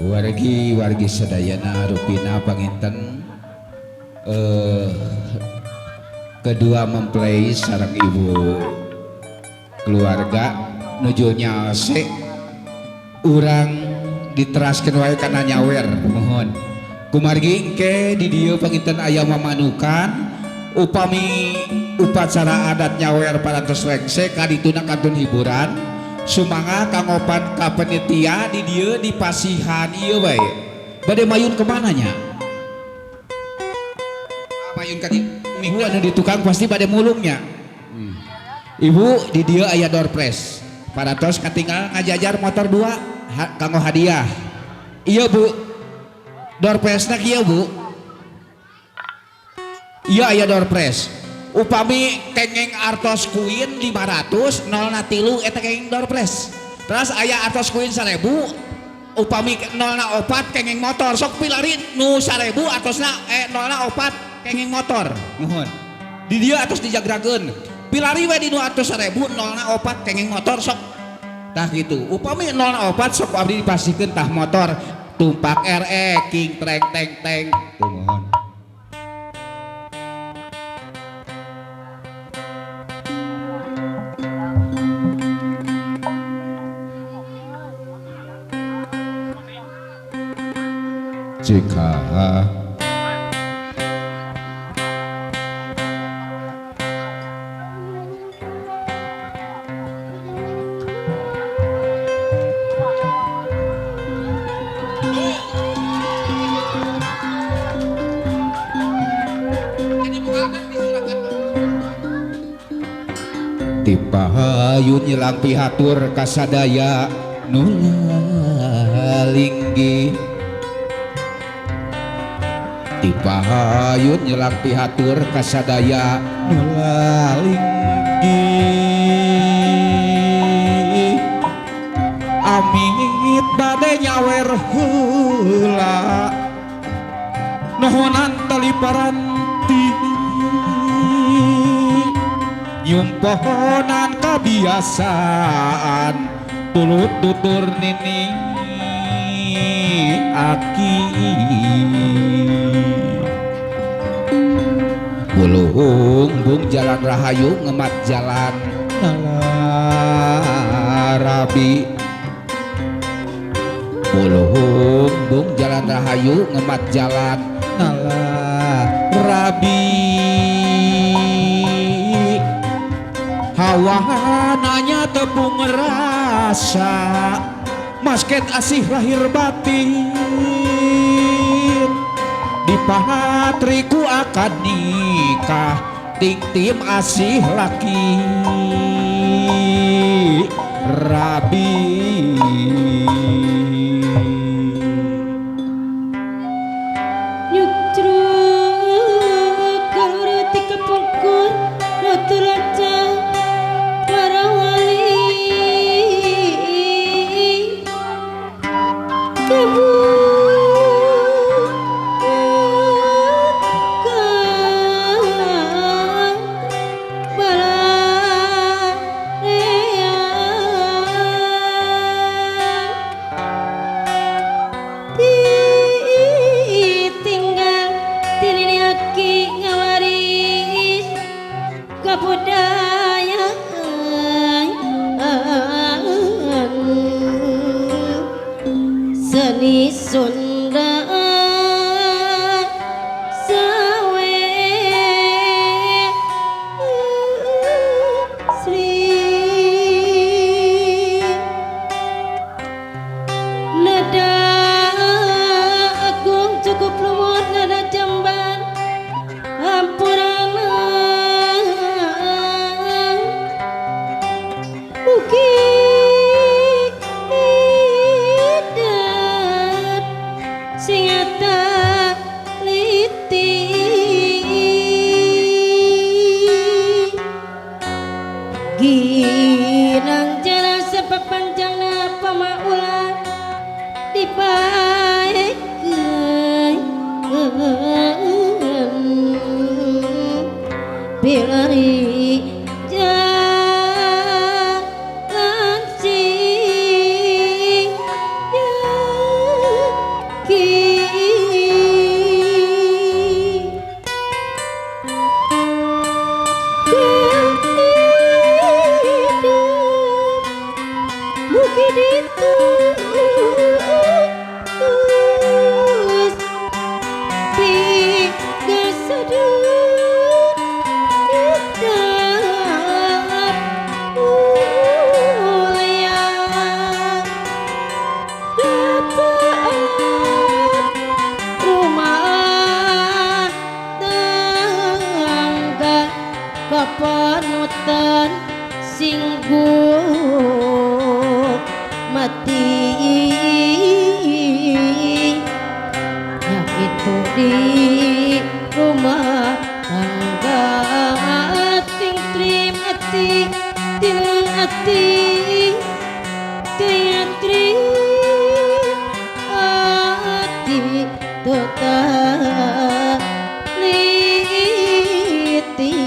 Wargi-wargi sadayana rupina panginten kedua mempelai sareng ibu keluarga nuju nyalse urang diteraskeun wae kana nyawer mohon kumargi engke di dieu panginten aya mamanukan upami upacara adat nyawer parantos lengse kadituna kantun hiburan sumangga kangopan ka panitia di dieu dipasihan ieu bae bade mayun kemana nya mayun ka ibu anu di tukang pasti bade mulungnya. Ibu di dieu aya door prize parantos katinggal ngajajar motor dua kanggo hadiah iya bu door prize na kieu bu iya aya door prize upami kengeng artos kuin 500 nolna tilu eta kengeng door prize terus aya artos kuin 1000 upami nolna opat kengeng motor sok pilari nu 1000 artosna nolna opat kengeng motor nuhun di dieu atos dijagrakeun pilari we di nu artos 1000 nolna opat kengeng motor sok tah gitu upami nolna opat sok abdi dipasihkeun tah motor tumpak RE king treng teng teng tuh mohon. Jika tipahayun nyelang pihatur kasadaya nulalinggi tipahayun nyelang pihatur kasadaya nulalinggi amit bade nyawer heula nohonan tali paranti nyumpohonan kebiasaan tulut tutur nini aki buluhung bung jalan rahayu ngemat jalan nalarabi buluhung bung jalan rahayu ngemat jalan nalarabi hawananya tepung rasa masket asih lahir batin di patriku akan nikah ting tim asih laki rabi. Nyucruk kalur ti kepungkur nuturaca para wali kebuka balarean ditinggal tinini aki ngawaris kabudayaan seni Sunda sawe Sri nada agung cukup lumut nada jamban hampurana ugi idat Kitu di rumah tangga ting trim ati ting ati ting trim ati tetap liti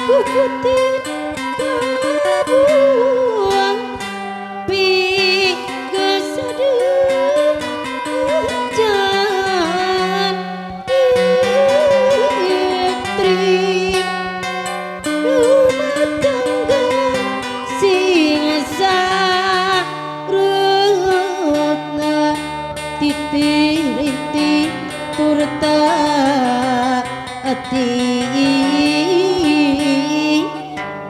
kukutin kabuang pigesedih hujan ditrim rumah tangga sing sarutna titi turta ati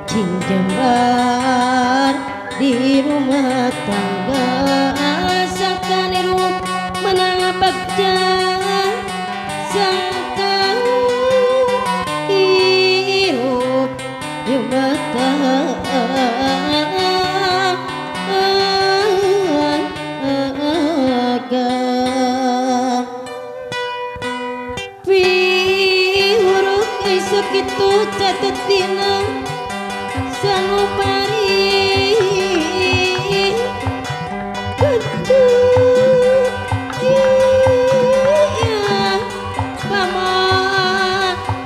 cinjembar di rumah tangga sangkan hirup menang bagja sangkan hirup di rumah tangga. Pihuruk esok itu catetina sanubari kudu iya pamagetna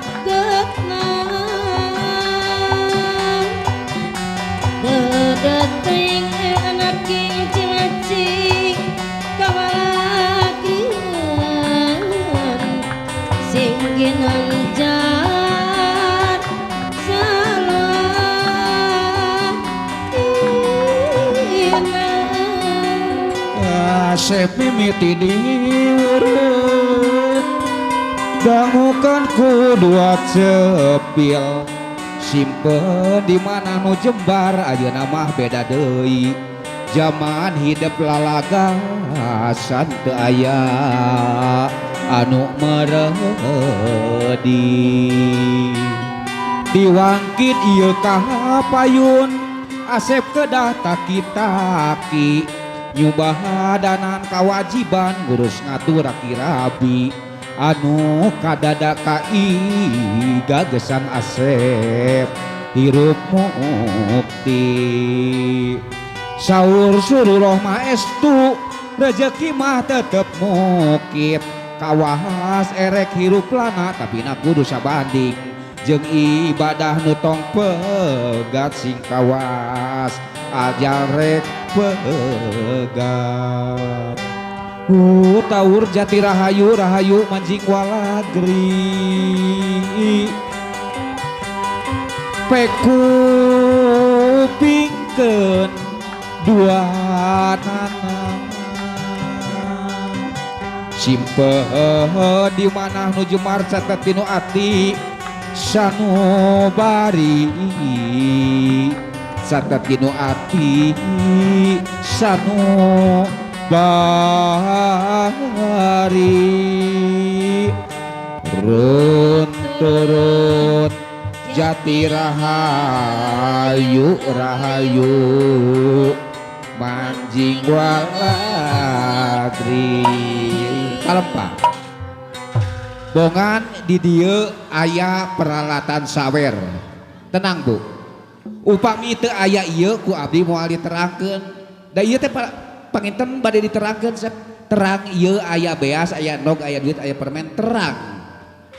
dedeting anak king cimacing kawalagrian sing ginanjar salah ina. Asep mimiti diurut dangukan ku dua cepil simpen di mana nu jembar ayeuna mah beda deui zaman hidup lalagasan teu aya anu meredi diwangkit ieu ka payun Asep kedah taki-taki nyubahadanan kawajiban ngurus ngatur raki-rabi anu kadada kai gagesan Asep hirup mukti saur sururoh maestu rezeki mah tetep mukit kawas erek hirup lana tapi na kudu sabanding jeung ibadah nu tong pegat sing kawas ajal rek pegat. Taur jati rahayu rahayu manjing walagri pekupingkeun dua nana simpen di mana nu jemar catet tinu ati sanubari catet tinu ati sanubari run turut jati rahayu rahayu manjing walagri kalempang bongan di dieu aya peralatan sawer. Tenang Bu, upami teu aya ieu ku abdi moal diterangkeun da ieu teh panginten bade diterangkeun sep terang ieu aya beas aya endog aya duit aya permen terang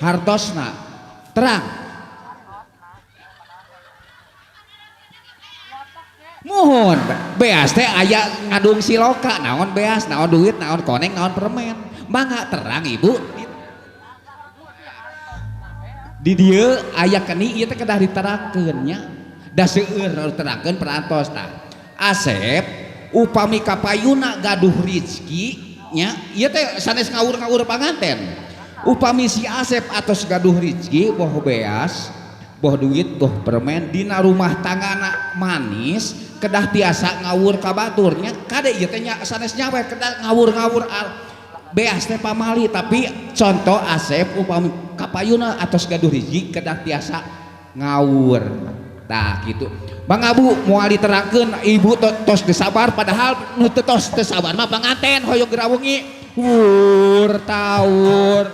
hartosna terang muhun beas teh aya ngadung siloka naon beas naon duit naon koneng naon permen mangga terang ibu di dieu aya keni ieu teh kedah diterangkeun nya da seueur nu diterangkeun perantos tah Asep upami kapayuna gaduh rizki nya ieu teh sanes ngawur-ngawur panganten upami si Asep atos gaduh rizki boh beas boh duit boh permen dina rumah tanggana manis kedah tiasa ngawur ka batur nya kade ieu teh nya sanes nyawer kedah ngawur-ngawur beas teh pamali tapi contoh Asep upami kapayuna atos gaduh rizki kedah tiasa ngawur. Tah gitu. Mangga Bu moal diterangkeun ibu tos teu sabar padahal nu teu tos teu sabar mah panganten hoyong geura wengi. Wur taur.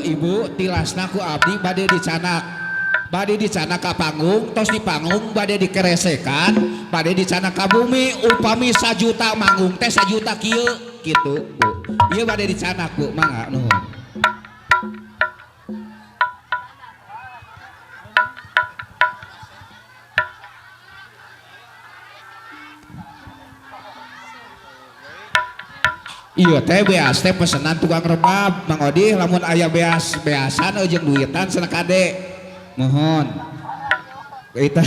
Ibu tilasna ku abdi bade dicanak, bade dicanak ka panggung, tos di panggung bade dikeresekan, bade dicanak ka bumi, upami sajuta manggung teh sajuta kieu kitu Bu. Ieu bade dicanak Bu, mangga nuhun. Iya teh beas teh pesenan tukang rebab Mang Odi lamun aya beas beasan jeung duitan cenah kade. Mohon. Eta.